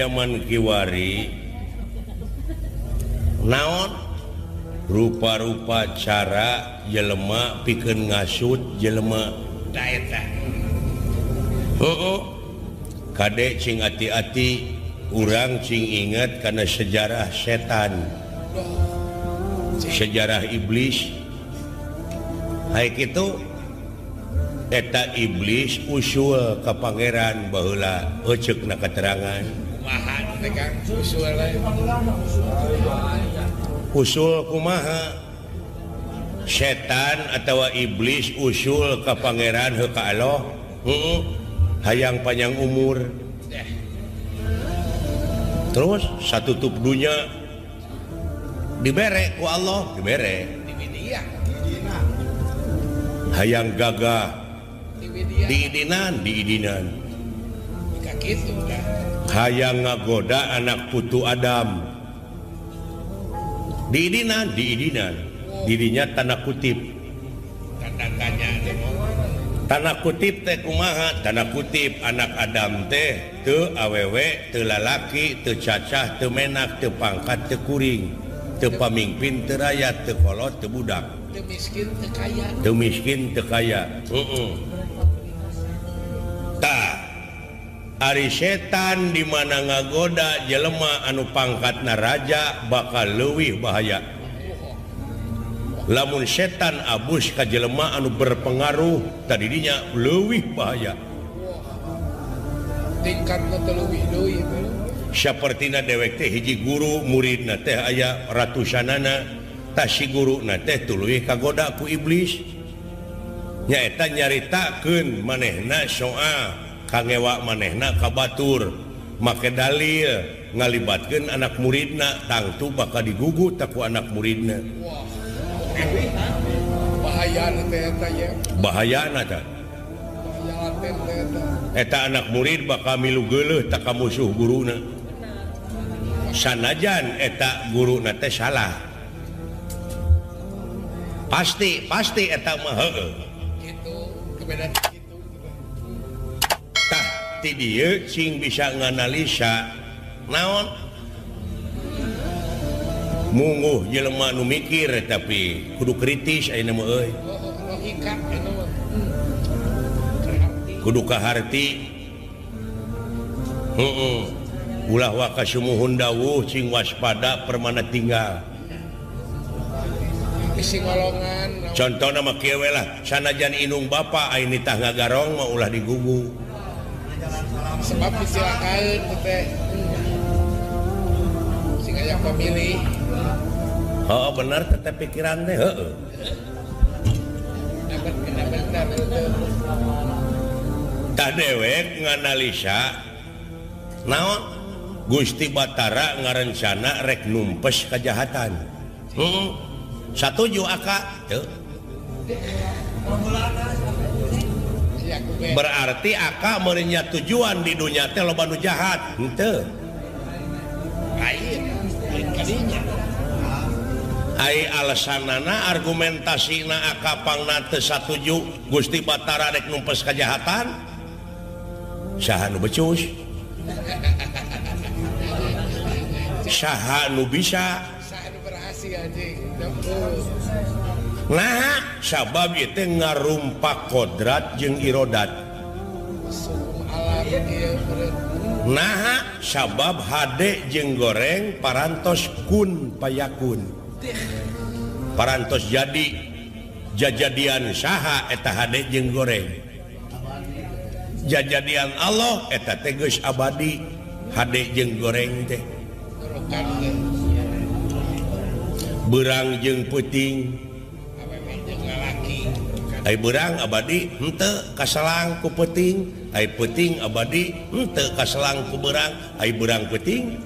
zaman kiwari naon rupa-rupa cara jelema pikeun ngasut jelema ta eta. Heuh. Kade cing ati-ati urang cing ingat kana sejarah setan. Sejarah iblis. Hae kitu eta iblis usul ka pangeran baheula euceukna katerangan. Kumaha teh Kang usul lain? Usul kumaha? Setan atawa iblis usul ka pangeran heuh ka Allah, heuh, hayang panjang umur. Terus satutup dunya dibere ku Allah, dibere. Hayang gagah diidinan, diidinan. Hayang ngagoda anak putu Adam. Diidinan, diidinan. Dirinya tanda kutip. Tanda kutip teh kumaha? Tanda kutip anak Adam teh teu awewe, teu lalaki, teu cacah, teu menak, teu pangkat, teu kuring, teu pamingpin, teu rakyat, teu kolot, teu budak. Teu miskin, teu kaya. Teu miskin, teu kaya. Heeh. Tah, ari setan di mana ngagoda jelema anu pangkatna raja bakal leuwih bahaya. Lamun setan abus ka jelema anu berpengaruh tadinya leuwih bahaya. Tingkatna teh leuwih deui. Sapertina dewek teh hiji guru muridna teh aya ratusanana, tah si guruna teh tuluy kagoda ku iblis. Nyaeta nyaritakeun manehna soal kangewa manehna ka batur, make dalil ngalibatkeun anak muridna, tangtu bakal digugu ku anak muridna. Bahayana teh eta ye. Bahayana teh. Eta anak murid bakal milu geuleuh tak ka musuh guruna. Sanajan eta guruna teh salah. Pasti pasti eta mah heueuh. Kitu kebedaan kitu. Tah ti dieu cing bisa nganalisa naon? Mungguh jelema nu mikir tapi kudu kritis ayeuna mah euy. Logika eta mah. Kudu kaharti. Heeh. Ulah waka sumuhun dawuh cing waspada permana tinggal. Bisi ngolongan. Contona mah kieu we lah, sanajan indung bapa aya nitah ngagarong mah ulah digugu. Sebab disilakaeun teh. Sing aya pamilih. Oh benar tetep pikiran teh heueuh. Tah dewek nganalisa naon Gusti Batara ngarencana rek numpes kajahatan. Heeh. Satuju aka teu. Berarti aka meureun tujuan di dunya teh loba nu jahat, henteu. Lain, lain kadinya. Ai alasanana argumentasina aka pangna teu satuju Gusti Batara rek numpes kajahatan, saha nu becus, saha nu bisa, saha nu berhasil anjing. Nah sabab ieu teh ngarumpak kodrat jeung irodat. Nah sabab hade jeung goreng parantos kun payakun. Parantos jadi jajadian saha eta hade jeung goreng, jajadian Allah eta teh geus abadi hade jeung goreng teh. Beurang jeung peuting, ai beurang abadi henteu kaselang ku peuting, ai peuting abadi henteu kaselang ku beurang, ai beurang peuting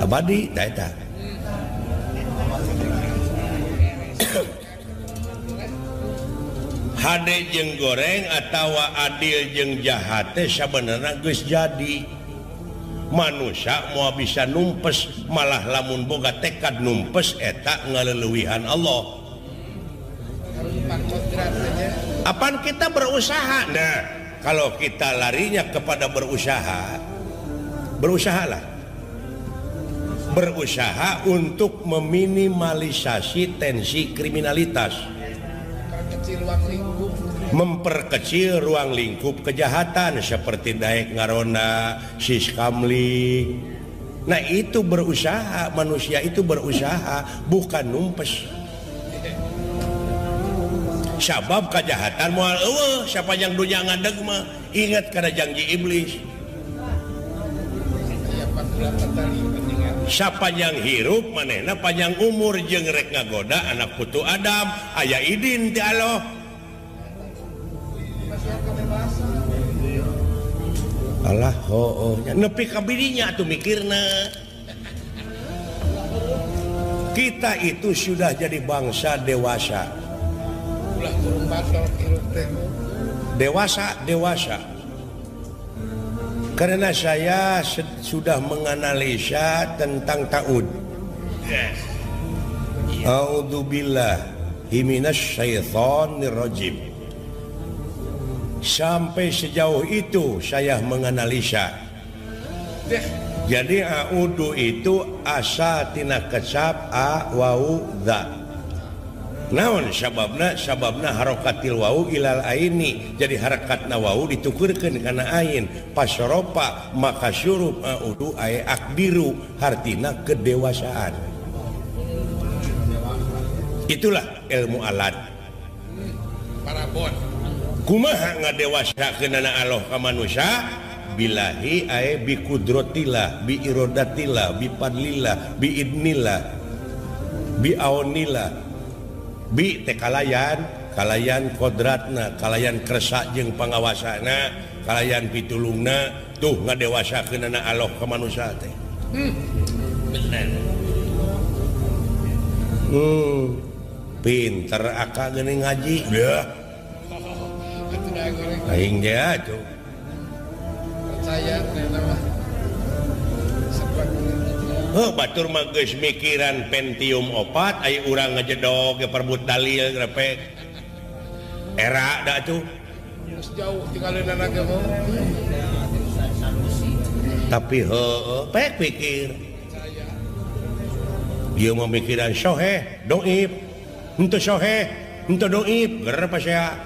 abadi tah eta. Hade jeung goreng atawa adil jeung jahat teh sabenerna geus jadi. Manusia moal bisa numpes, malah lamun boga tekad numpes eta ngaleuwihan Allah. Apan kita berusaha? Nah, kalau kita larinya kepada berusaha, Berusahalah. Berusaha untuk meminimalisasi tensi kriminalitas. Memperkecil ruang lingkup kejahatan seperti daek ngarona, siskamling. Nah itu berusaha, manusia itu berusaha, bukan numpes. Sabab kejahatan moal eueuh sapanjang dunya ngadeg mah, ingat kana janji iblis. Sapanjang hirup manehna panjang umur jeung rek ngagoda anak putu Adam, aya idin ti Allah. Allah hooh nya nepi ka birinya atuh mikirna. Kita itu sudah jadi bangsa dewasa. Dewasa, dewasa. Karena saya sudah menganalisa tentang ta'ud. A'udzubillahi minasyaitonirrajim. Sampai sejauh itu saya menganalisa. Jadi a'udzu itu asa tina kecap a wau dza. Naon sababna? Sababna harokatil wau ilal aini. Jadi harakatna wau ditukurkeun kana ain. Pasoropa maka syurup a'udzu ay akdiru, hartina kedewasaan. Itulah ilmu alat. Parabon. Kumaha ngadewasakeunana Allah ka manusia? Billahi ay bi kudratillah, bi iradatillah, bi fadlillah, bi idnillah, bi aunillah. Bi teh kalayan, kalayan kodratna, kalayan kersa jeung pangawasana, kalayan pitulungna, tuh ngadewasakeunana Allah ka manusia teh. Bener. Pinter akak geuning ngaji. Yeuh. Aing ge atuh. Percaya teh mah. Oh, batur mah geus mikiran Pentium 4 aya urang ngajedog ge perebut dalil grepek. Era da atuh. Geus jauh tinggalin ge mah. Tapi heueuh pek pikir. Ieu mah mikiran soheh, doib. Henteu soheh, henteu doib, ger pasea.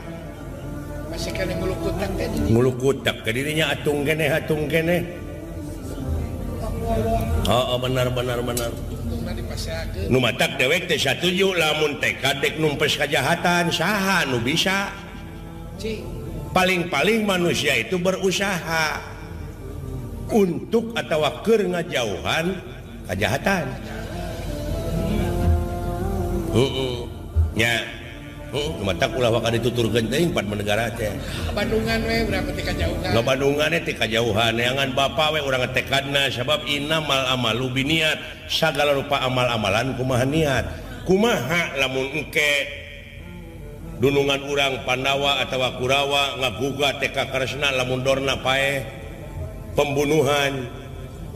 Masih kene ngulukutak teh. Ngulukutak ke dirinya atung keneh atung keneh. Oh, benar benar benar. Nu matak dewek teh satuju lamun tekad dek numpes kejahatan saha nu bisa. Paling-paling manusia itu berusaha untuk atawa keur ngajauhan kejahatan. Heeh. Nya. Nu matak ulah waka dituturkeun teuing pan negara teh. Bandungan we urang teh kajauhan. Bandungan teh kajauhan neangan bapa we urang tekadna sabab innamal amalu biniat. Sagala rupa amal-amalan kumaha niat. Kumaha lamun engke dunungan urang Pandawa atawa Kurawa ngagugat teh ka Kresna lamun dorna paeh pembunuhan.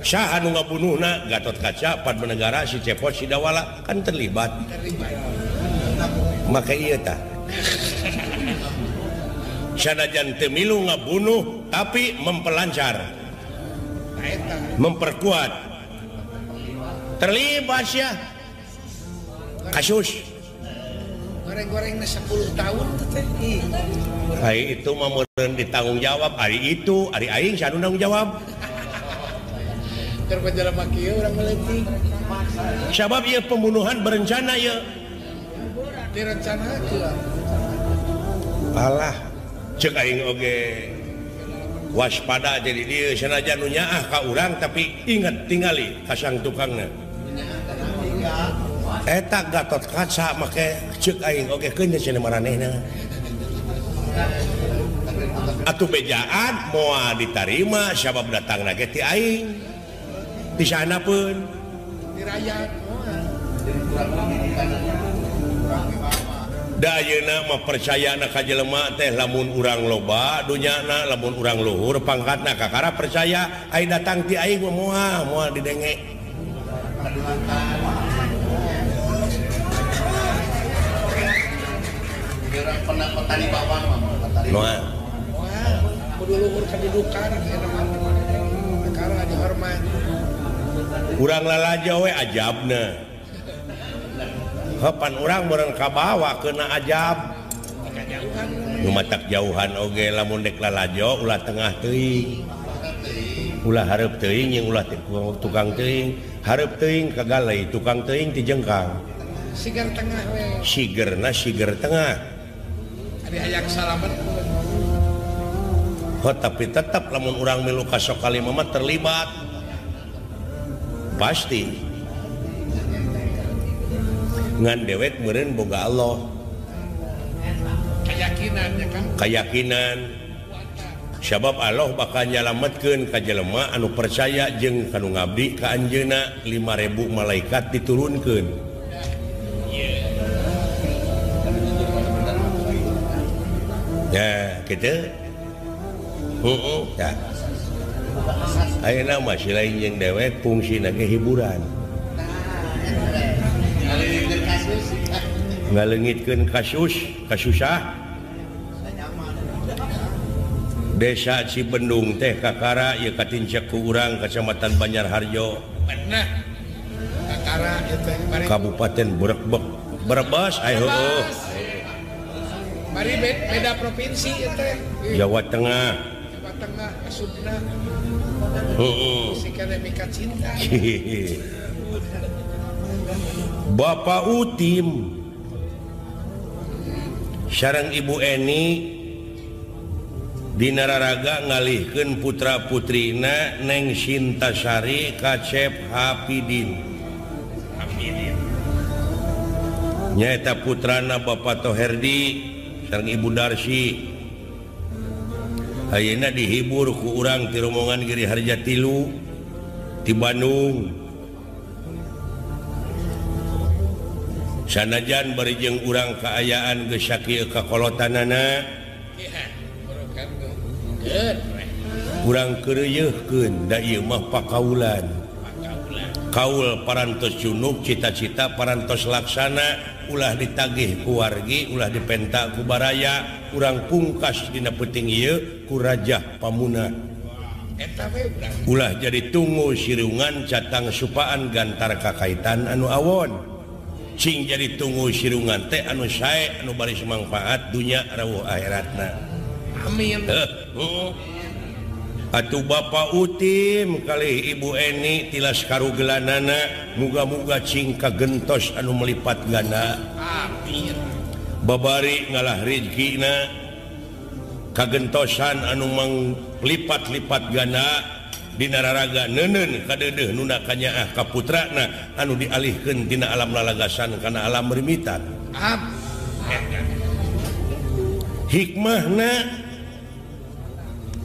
Saha nu ngabunuhna? Gatotkaca, Padmanegara, si Cepot, si Dawala kan terlibat. Maka iya tah. Sanajan teu milu ngabunuh tapi mempelancar, memperkuat, terlibat ya kasus. Goreng-gorengna 10 tahun teh. Ari itu mah meureun ditanggung jawab, ari itu, ari aing saha nu nanggung jawab. Keur jelema kieu urang meuletik. Sabab ieu pembunuhan berencana ieu. Direncanakeun. Alah, cek aing oge waspada jadi dieu sanajan nu nyaah ka urang tapi ingat tingali ka sang tukangna. Eta Gatotkaca make cek aing oge keun cenah maranehna. Atuh bejaan moal ditarima sabab datangna ge ti aing. Di sana pun di rakyat moal. Da ayeuna mah percayana ka jelema teh lamun urang loba dunyana lamun urang luhur pangkatna kakara percaya ai datang ti aing mah moal moal didenge. Petani bawang mah petani. Moal. Moal kudu luhur kedudukan eta mah. Kakara dihormat. Urang lalajo we ajabna. Kapan urang meureun kabawa keuna ajab. Nu matak jauhan oge lamun dek lalajo ulah tengah teuing. Ulah hareup teuing jeung ulah tukang teuing. Hareup teuing kagalai tukang teuing ti jengkang. Siger tengah we. Sigerna siger tengah. Ari hayang salamet. Oh, tapi tetap lamun urang milu ka Sokalima mah terlibat. Pasti. Ngan dewek meureun boga Allah. Keyakinan ya kan? Keyakinan. Sabab Allah bakal nyalametkeun ka jelema anu percaya jeung kanu ngabdi ka anjeunna 5000 malaikat diturunkeun. Ya, gitu. Heeh, ya. Ayeuna mah si lain jeung dewek fungsina ge hiburan. Ngaleungitkeun kasus, kasusah. Desa Cibendung teh kakara ieu katincak ku urang Kecamatan Banjarharjo. Bener. Kakara ieu teh Kabupaten Brebes. Brebes ayo heueuh. Bari beda provinsi ieu teh. Jawa Tengah. Jawa Tengah asupna. Heeh. Sikana mika cinta. Bapak Utim sareng Ibu Eni dina raraga ngalihkeun putra-putrina Neng Sintasari Kacep Hapidin. Hapidin. Nyaeta putrana Bapak Toherdi sareng Ibu Darsi. Ayeuna dihibur ku urang ti rombongan Giri Harja Tilu ti Bandung. Sanajan bari jeung urang kaayaan geus sakieu kakolotanana. Kurang keureuyeurkeun da ieu mah pakaulan. Kaul parantos junub, cita-cita parantos laksana, ulah ditagih ku wargi, ulah dipenta ku baraya, urang pungkas dina peuting ieu ku Rajah Pamuna. Ulah jadi tunggu sirungan catang supaan gantar kakaitan anu awon. Cing jadi tunggu sirungan teh anu sae anu baris mangfaat dunya rawuh akhiratna. Amin. Atuh Bapak Utim kali Ibu Eni tilas karugelanana muga-muga cing kagentos anu melipat ganda. Amin. Babari ngalah rizkina kagentosan anu manglipat-lipat ganda dina raraga neuneun kadeudeuh nuna kanyaah ka putrana anu dialihkeun tina alam lalagasan kana alam rimitan. Amin. Hikmahna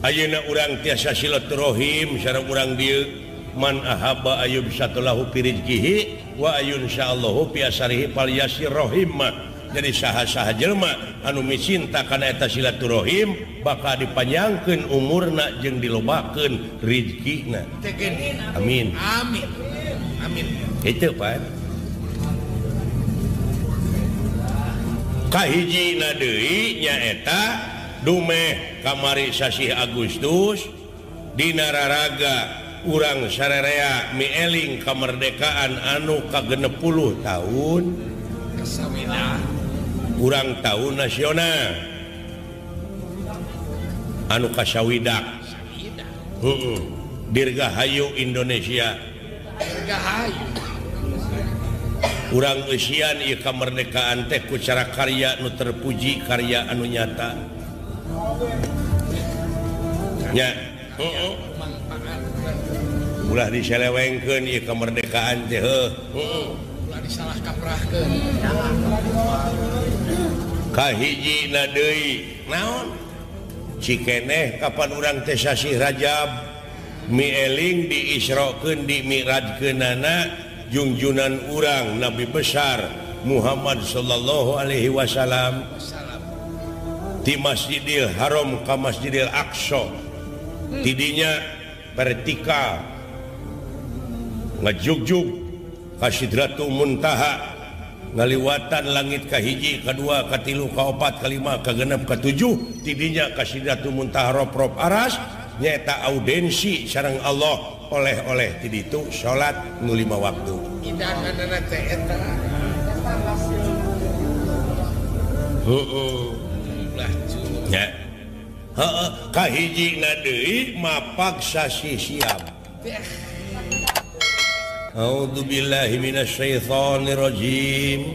ayeuna urang tiasa silaturahim sareng urang dieu man ahaba ayub satulahu fi rizqihi wa ayun syaallahu fi asarihi falyasir rahim. Jadi saha-saha jelema anu micinta kana eta silaturahim bakal dipanjangkeun umurna jeung dilobakeun rizkina. Amin. Amin. Amin. Itu Pak. Kahijina deui nyaeta dumeh kamari sasih Agustus dina raraga urang sarerea mieling kemerdekaan anu ka-60 tahun urang tahun nasional anu kasawidak. Heeh. Dirgahayu Indonesia. Dirgahayu. Urang eusian ieu kamerdekaan teh ku cara karya nu terpuji, karya anu nyata. Nya, heeh. Ulah diselewengkeun ieu kemerdekaan teh heuh. Heeh. Ulah disalah kaprahkeun. Kahijina deui, naon? Cikeneh kapan urang teh sasih Rajab mieling diisrokeun dimi'rajkeunana jungjunan urang Nabi besar Muhammad sallallahu alaihi wasallam di Masjidil Haram ka Masjidil Aqsa. Tidinya vertikal ngajugjug ka Sidratul Muntaha ngaliwatan langit ka hiji, ka dua, ka tilu, ka opat, ka lima, ka genep, ka tujuh. Tidinya ka Sidratul Muntaha rob-rob aras nyaeta audensi sareng Allah oleh-oleh ti ditu salat nu 5 waktu. Hidanganna teh eta. Heeh. Nya. Heeh, kahijina deui mapak sasi siam. A'udzubillahi minasyaitonirrajim.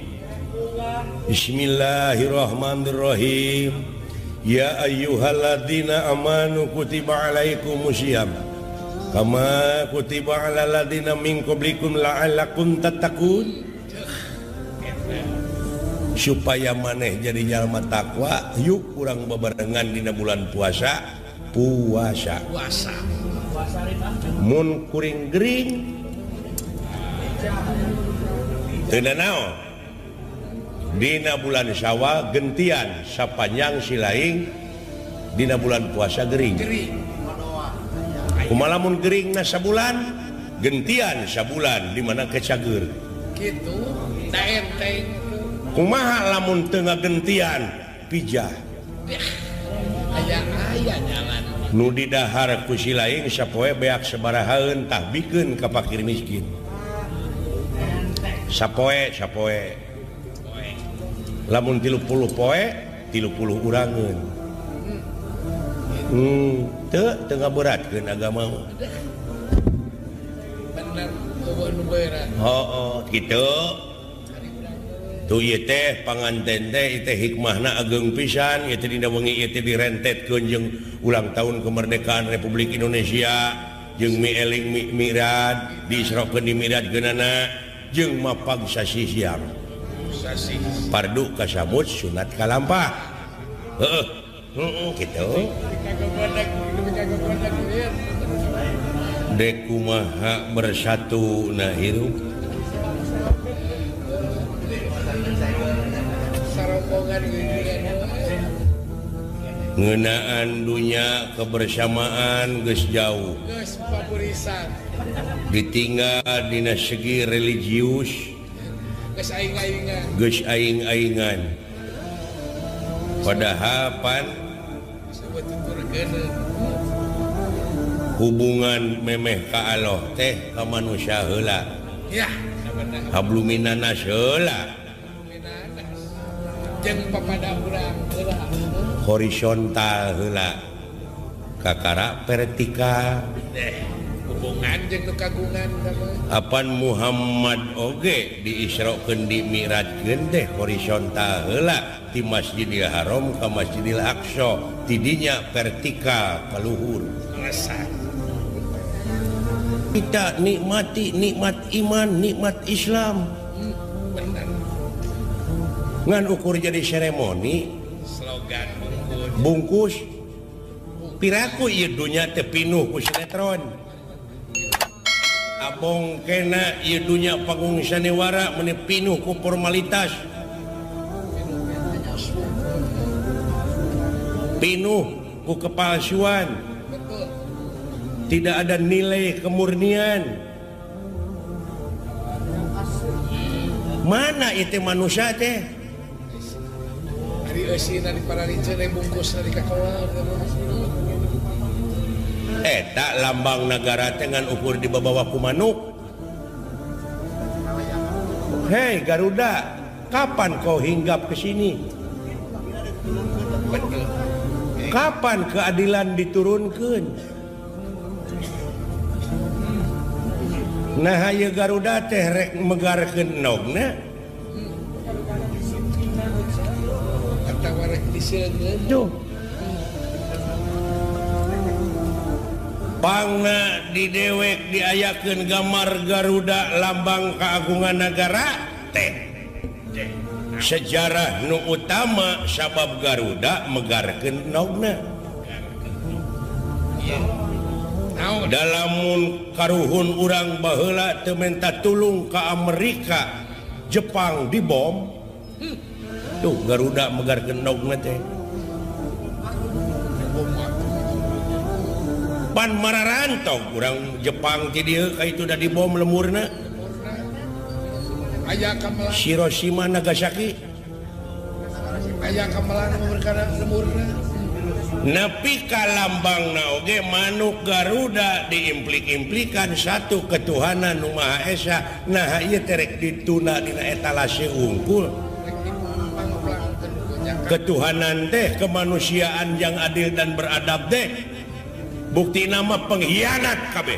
Bismillahirrahmanirrahim. Ya ayyuhalladzina amanu kutiba alaikumusiyam kama kutiba alal ladzina min qablikum la'allakum tattaqun. Supaya maneh jadi jalma takwa, yuk urang bebarengan dina bulan puasa. Puasa. Puasa. Mun kuring gering teu nanaon. Dina bulan Syawal gentian sapanjang silaing, dina bulan puasa gering. Kumaha lamun geringna sabulan, gentian sabulan di mana kecager. Kitu, da enteng. Kumaha lamun teu ngagentian pijah. Aya-aya jalan. Nu didahar ku silaing sapoe beak sabarahaeun tah bikeun ka fakir miskin. Sapoe sapoe. Lamun 30 poe 30 urangeun. Teu teu ngaberatkeun agama mah. Bener eueuh nu berat. Heuh, kitu. Tuh ieu teh panganten teh ieu teh hikmahna ageng pisan, ieu teh dina wengi ieu teh direntetkeun jeung ulang tahun kemerdekaan Republik Indonesia jeung mieling mi'raj, diisrokeun di mi'rajkeunana jeung mapag sasi siang. Pardu kasamut sunat kalampah. Heeh, heeh kitu. Dek kumaha bersatu na hirup. Ngeunaan dunya kebersamaan geus jauh. Geus papurisan. Ditinggal dina segi religius. Geus aing-aingan. Geus aing-aingan. Padahal pan hubungan memeh ka Allah teh ka manusia heula. Ya, habluminanas heula. Jeung papada urang heula. Horizontal heula. Kakara vertikal. Hubungan jeung nu kagungan apan Muhammad oge diisrokeun di mi'rajkeun teh horizontal heula ti Masjidil Haram ka Masjidil Aqsa, tidinya vertikal ka luhur. Kita nikmati nikmat iman, nikmat Islam. Bener. Ngan ukur jadi seremoni slogan bungkus piraku ieu dunya teh pinuh ku sinetron. Abong kena ieu dunya panggung sanewara meuni pinuh ku formalitas. Pinuh ku kepalsuan. Tidak ada nilai kemurnian. Mana itu manusia teh? Ari eusina di parariceun bungkusna di kakola. Eta lambang negara dengan ukur dibawa ku manuk. Hei Garuda, kapan kau hinggap ke sini? Kapan keadilan diturunkan? Nah ieu Garuda teh rek megarkeun endogna. Atawa rek diseungeun. Duh. Pangna di dewek diayakeun gambar Garuda lambang keagungan negara teh. Sejarah nu utama sabab Garuda megarkeun endogna. Dalamun karuhun urang baheula teu menta tulung ka Amerika, Jepang dibom. Tuh Garuda megarkeun endogna teh. Pan mararantog urang Jepang ti dieu ka itu da dibom lemurna. Aya kamelang Hiroshima Nagasaki. Aya kamelang perkara lemurna. Nepi ka lambangna oge manuk Garuda diimplik-implikan satu ketuhanan nu Maha Esa. Nah ieu teh rek dituna dina etalase unggul. Ketuhanan teh kemanusiaan yang adil dan beradab teh bukti nama pengkhianat kabeh.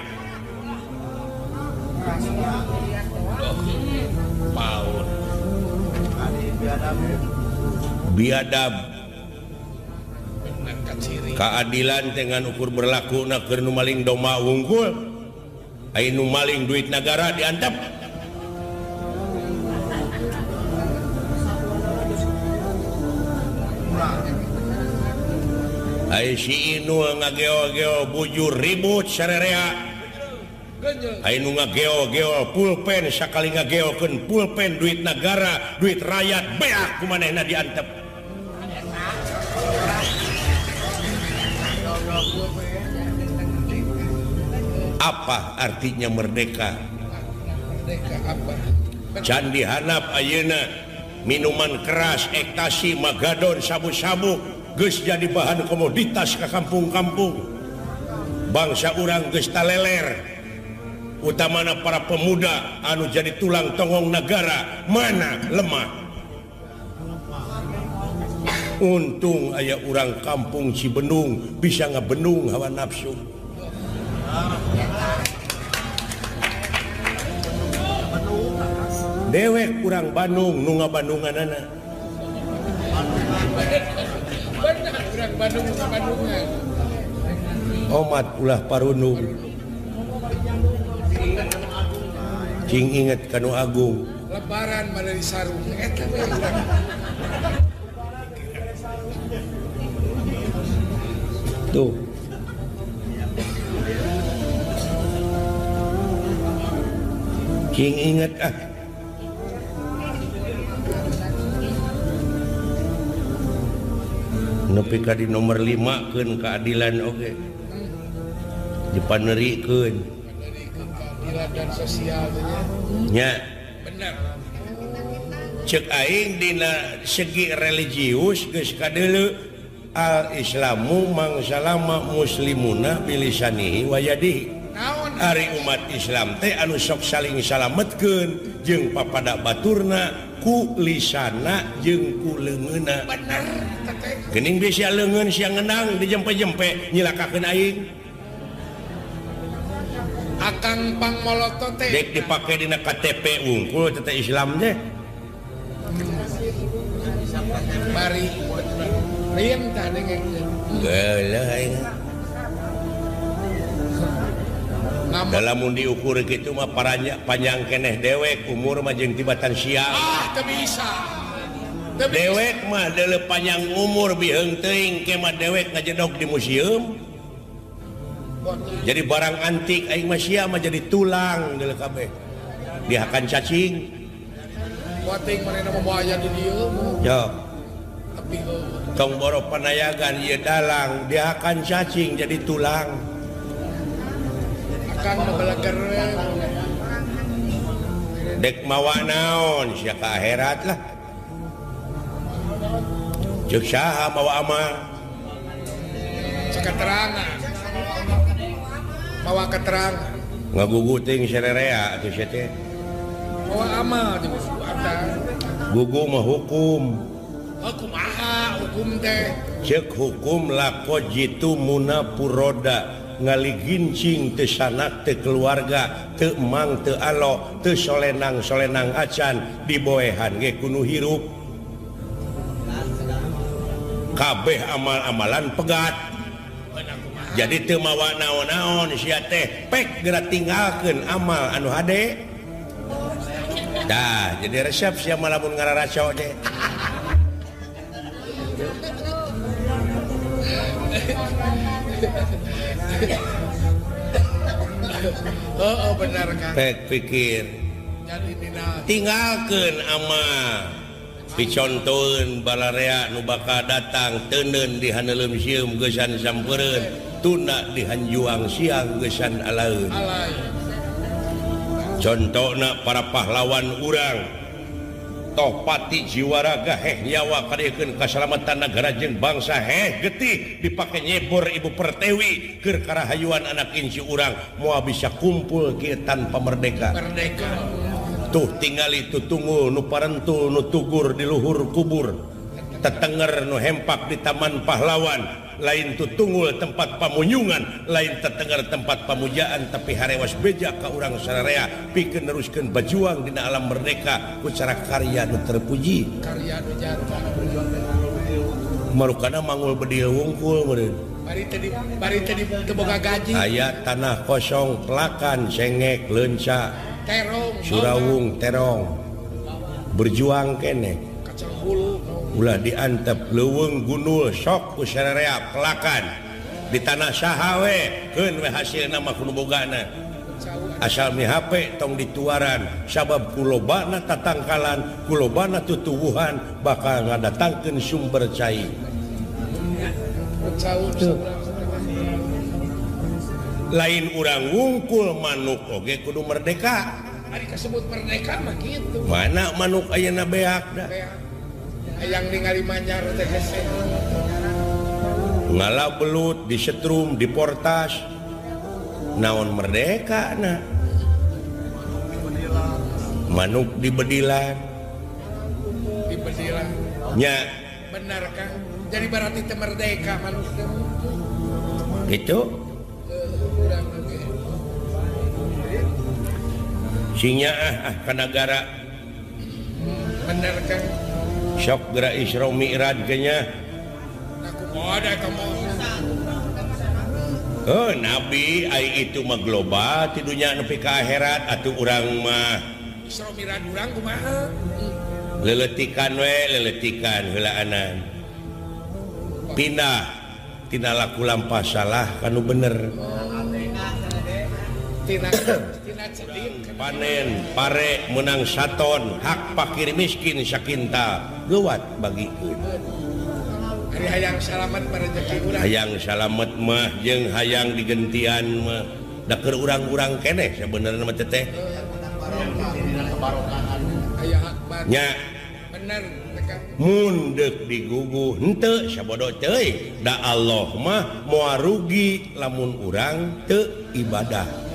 Paun biadab keadilan dengan ukur berlaku na keur nu maling domba wungkul, aya nu maling duit negara diantep. Aya si Inul ngageo-geo bujur ribut sarerea. Aya nu ngageo-geo pulpen sakali ngageokeun pulpen duit negara, duit rakyat beak ku manehna diantep. Apa artinya merdeka? Candi hanap ayeuna minuman keras, ekstasi, magadon, sabu-sabu geus jadi bahan komoditas ka kampung-kampung. Bangsa urang geus taleler, utamana para pemuda anu jadi tulang tonggong negara mana lemah. Untung aya urang kampung Cibendung bisa ngebendung hawa nafsu. Dewek urang Bandung nu ngabandunganana. Benar urang Bandung nu ngabandungan. Omat ulah parundung. Cing inget kanu agung. Lebaran mana di sarung eta we urang. Tuh. Cing inget ah. Nepi ka di nomor 5 keun keadilan oge. Dipanerikeun. Keadilan dan sosial teh nya. Bener. Ceuk aing dina segi religius geus kadeuleu al-islamu mangsalama muslimuna bilisanihi wa yadihi. Ari umat Islam teh anu sok saling salametkeun jeung papada baturna ku lisana jeung ku leungeunna. Bener teh. Geuning bisi leungeun sia ngenang dijempe-jempe nyilakakeun aing. Akang pangmolotot teh dek dipake dina KTP wungkul teh Islam teh. Bari riem tah dengekeun. Geuleuh aing. Dalam diukur gitu mah paranya panjang keneh dewek umur mah jeung tibatan siang. Ah, teu bisa. Dewek mah deuleu panjang umur biheung teuing ke mah dewek ngajedog di museum. Jadi barang antik aing mah sia mah jadi tulang deuleu kabeh. Dihakan cacing. Kuating manehna mah aya di dieu. Yo. Tong boro panayagan ieu dalang dihakan cacing jadi tulang. Dek mawa naon sia ka akhirat lah. Ceuk saha mawa amal? Ceuk keterangan. Mawa keterangan. Ngagugu teuing sarerea atuh sia teh. Mawa amal jeung atan. Gugu mah hukum. Oh kumaha hukum teh? Ceuk hukum lako jitu muna puroda. Ngaligincing teu sanak teu keluarga teu emang teu alo teu solenang solenang acan diboehan ge kudu hirup kabeh amal-amalan pegat jadi teu mawa naon-naon sia teh pek geura tinggalkeun amal anu hade tah jadi resep sia mah lamun ngararaco teh. Oh, benar kan. Pek pikir. Tinggalkeun amal. Picontoeun balarea nu bakal datang teuneun di haneuleum sieum geusan sampeureun, tuna di hanjuang siang geusan alaeun. Contona para pahlawan urang. Toh pati jiwa raga heh nyawa kadiekeun kasalamatan nagara jeung bangsa heh getih dipake nyebor Ibu Pertiwi keur karahayuan anak inci urang moal bisa kumpul kieu tanpa merdeka. Merdeka. Tuh tingali tutungul nu parentul nu tugur di luhur kubur. Tetenger nu hempak di Taman Pahlawan. Lain tutungul tempat pamunyungan, lain tetenger tempat pamujaan, tapi harewas beja ka urang sararea pikeun neruskeun bajuang dina alam merdeka ku cara karya nu terpuji. Karya nu nyata. Marukana mangul bedil wungkul meureun. Bari teh teu boga gaji. Aya tanah kosong pelakan sengek leunca terong surawung terong. Berjuang keneh. Kacang hulu. Ulah diantep leuweung gundul sok ku sararea pelakan di tanah saha we keun we hasilna mah kudu bogana asal mihape tong dituaran sabab kulobana tatangkalan kulobana tutuwuhan bakal ngadatangkeun sumber cai. Lain urang wungkul manuk oge kudu merdeka. Ari kasebut merdeka mah kitu. Mana manuk ayeuna beak da. Hayang ningali manyar teh hese. Ngala belut disetrum diportas. Naon merdeka na. Manuk di bedilan. Di bedilan. Nya. Benar Kang. Jadi berarti teh merdeka manuk teh. Itu. Urang oge. Sinya ah ka nagara. Benar Kang. Sok gerak Isra Mi'raj kayaknya. Oh, Nabi ai itu mah global ti dunya nepi ka akhirat atuh urang mah. Isra Mi'raj urang kumaha? Leletikan we, leletikan heulaanan. Pindah tina laku lampah salah kanu bener. Panen pare menang saton hak pakir miskin sakinta geuwat bagikeun. Ari hayang salamet mah rezeki urang. Hayang salamet mah jeung hayang digentian mah da keur urang-urang keneh sabenerna mah teteh. Nya bener mun deuk diguguh henteu sabodo teuing da Allah mah moal rugi lamun urang teu ibadah.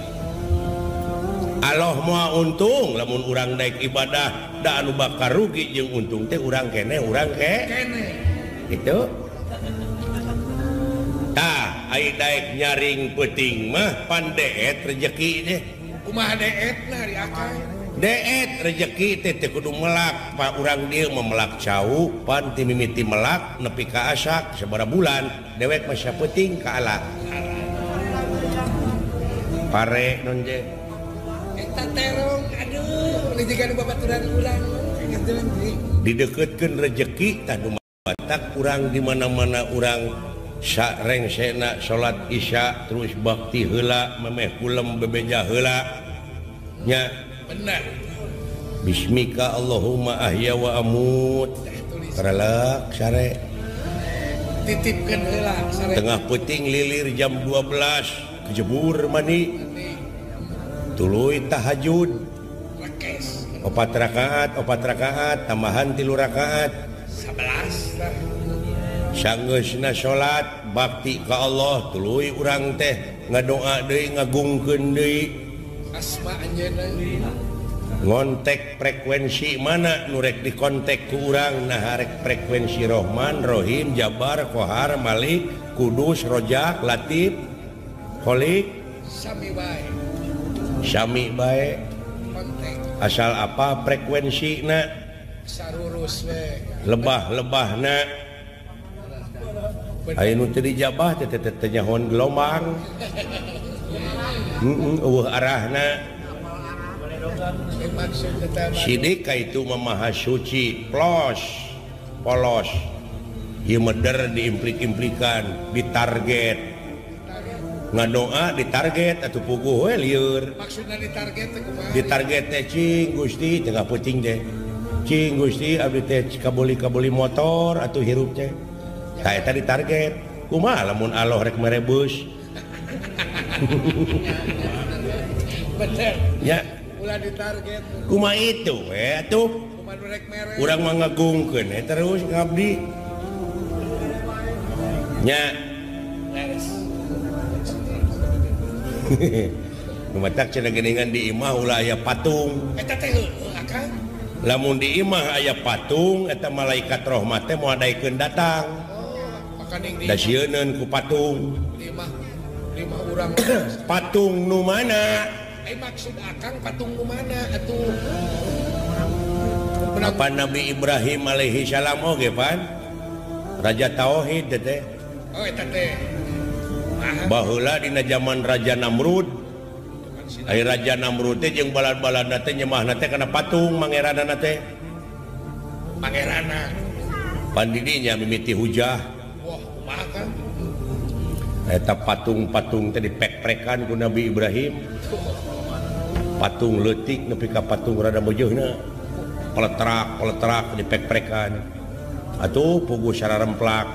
Allah moal untung lamun urang daek ibadah da anu bakal rugi jeung untung teh urang keneh urang ke keneh gitu. Tah ai daek nyaring peuting mah pan deet rejeki teh. Kumaha deetna ari akang? Deet rejeki teh teu kudu melak pa urang dieu mah melak cau pan ti mimiti melak nepi ka asak sabaraha bulan dewek mah sapeuting ka ala. Pare non je. Eta terong aduh jiga nu babaturan urang dideketkeun rejeki tah nu batak urang di mana-mana urang sarengsena salat isya terus bakti heula memeh kulem bebeja heula nya bener bismika Allahumma ahya wa amut karelek sare titipkeun heula sare tengah peuting lilir jam 12 kejebur mani tuluy tahajud opat rakaat tambahan 3 rakaat 11 lah sanggeusna salat bakti ka Allah tuluy urang teh ngadoa deui ngagungkeun deui asma anjeunna ngontek frekuensi mana nu rek dikontek ku urang nah rek frekuensi Rohman Rohim Jabar Kohar Malik Kudus Rojak Latif Kholik sami bae sami bae asal apa frekuensi na sarurus we lebah-lebahna aya nu teu dijabah teh teh nyahoan gelombang eueuh arahna sidik ka itu mah maha suci plos polos ieu meder diimplik-implikan ditarget ngadoa ditarget atuh puguh we lieur maksudna ditarget teh kumaha ditarget teh cing Gusti tengah peuting teh cing Gusti abdi teh kaboli-kaboli motor atuh hirup teh tah eta ditarget kumaha lamun Allah rek mere beus bener ya ulah ditarget kumaha itu we atuh Urang mah ngagungkeun terus ngabdi. Nya. Lumatak cenah geuningan di imah ulah aya patung. Eta teh heueuh akang. Lamun di imah aya patung eta malaikat rahmat teh moal daekeun datang. Oh, makaning di. Da sieuneun ku patung. Di imah, di imah urang. Patung nu mana? Maksud akang patung nu mana atuh? Apa Nabi Ibrahim alaihi salam oge pan? Raja Tauhid teh. Oh eta teh. Baheula dina zaman Raja Namrud. Ai Raja Namrud teh jeung balad-baladna teh nyemahna teh kana patung mangeranana teh. Pangeranna. Pan didinya mimiti hujah. Wah, kumaha Kang? Eta patung-patung teh dipek-prekan ku Nabi Ibrahim. Patung leutik nepi ka patung rada beujeuna. Peletrak-peletrak dipek-prekan. Atuh puguh sararemplak.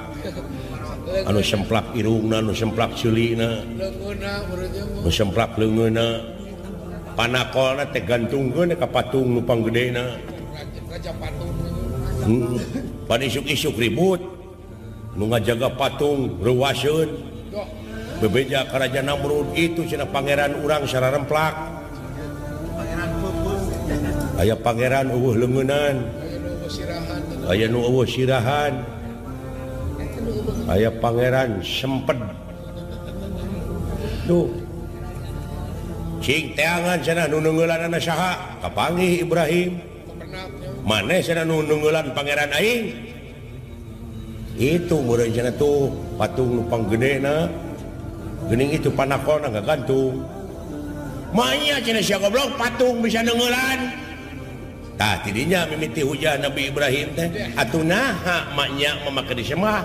Anu semplak irungna, anu semplak ceulina, anu semplak leungeunna. Panakolna teh gantungkeun ka patung nu panggedena. Raja patung. Pan isuk-isuk ribut. Nu ngajaga patung reuaseun. Bebeja ka Raja Namrud itu cenah pangeran urang sararemplak. Aya pangeran eueuh leungeunan. Aya nu eueuh sirahan. Aya pangeran semped. Tuh. Cing teangan cenah nu neungeulanana saha? Kapanggih Ibrahim. Maneh cenah nu neungeulan pangeran aing? Itu meureun cenah tuh patung nu panggedena. Geuning itu panakolna gagantung. Maya cenah sia goblok patung bisa neungeulan. Tah tidinya mimiti hujah Nabi Ibrahim teh. Atuh naha maknya memakai disembah.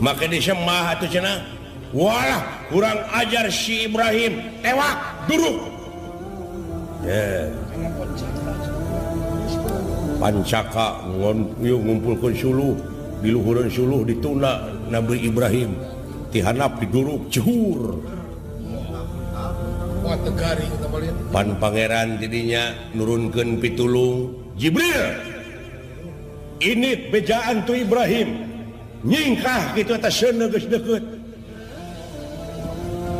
Maka disembah atuh cenah. Walah kurang ajar si Ibrahim, tewak duruk. Yeah. Pancaka ngumpulkeun suluh, di luhureun suluh dituna Nabi Ibrahim. Tihanap diduruk jehur. Pan pangeran tidinya nurunkeun pitulung Jibril. Ini bejaan tu Ibrahim. Nyingkah kitu eta seuneu geus deukeut.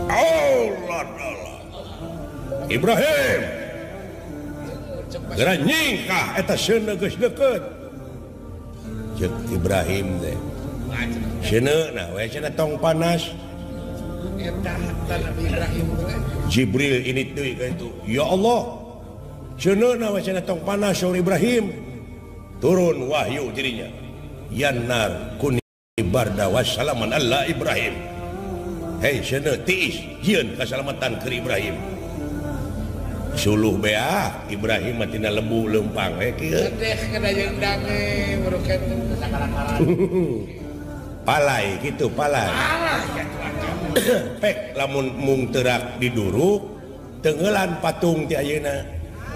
Allah Allah. Ibrahim. Geura nyingkah eta seuneu geus deukeut. Ceuk Ibrahim teh. Seuneu nah we cenah tong panas. Jibril ini deui ka itu. Ya Allah. Seuneu na we cenah tong panas saur Ibrahim. Turun wahyu dirinya. Yannar kuni barda wassalaman alla Ibrahim. Hei seuneu tiis jieun kasalamatan keur Ibrahim. Suluh bea Ibrahim mah tina lebu leumpang we kieu. Sedeh kana jeung dange merukan sakara-kara. Palai gitu palai. Pek lamun mung terak diduruk tenggelan patung ti ayeuna.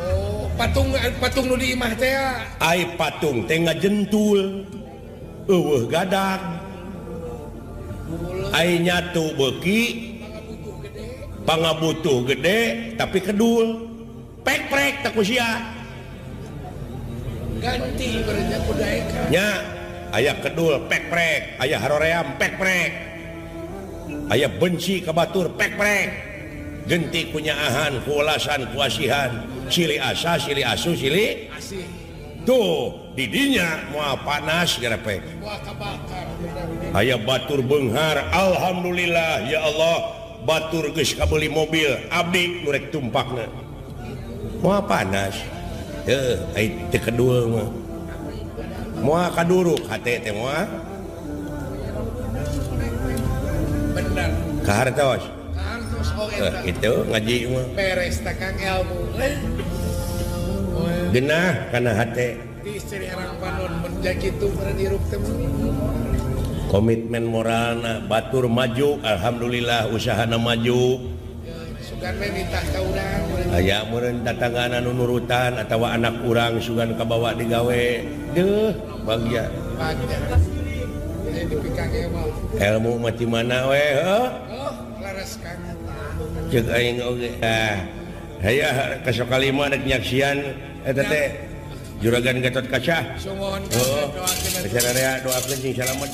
Oh, patung patung nu di imah teh. Ai patung teh ngajentul. Eueuh gadag. Ai nyatu beuki pangabutuh gede tapi kedul. Pek-prek teh ku sia. Ganti berenya ku daekan. Nya aya kedul pek-prek, aya haroream pek-prek. Aya benci ka batur pek-prek. Genti kunyaahan, kuulasan, kuasihan, silih asa, silih asu, silih asih. Tuh, didinya moal panas gerepek. Moal kabakar. Aya batur beunghar, alhamdulillah ya Allah, batur geus kabeuli mobil, abdi nu rek tumpakna. Moal panas. Heuh, ai teu kedul mah. Moal kaduruk hate teh moal. Bener. Kahartos. Kahartos oh eta. Itu ngaji mah. Beres teh Kang ilmu. Genah kana hate. Di istri herang panon mun kitu meureun hirup teh. Komitmen moralna batur maju, alhamdulillah usahana maju. Sugan we nitah ka urang. Aya meureun tatangana nu nurutan atawa anak urang sugan kabawa digawe. Deuh, bagja. Bagja. Ilmu mah ti mana we heuh? Leres Kang. Ceuk aing oge. Ah, hayah ka Sokalima rek nyaksian eta teh Juragan Gatot Kaca. Sumuhun. Oh, doakeun sing salamet.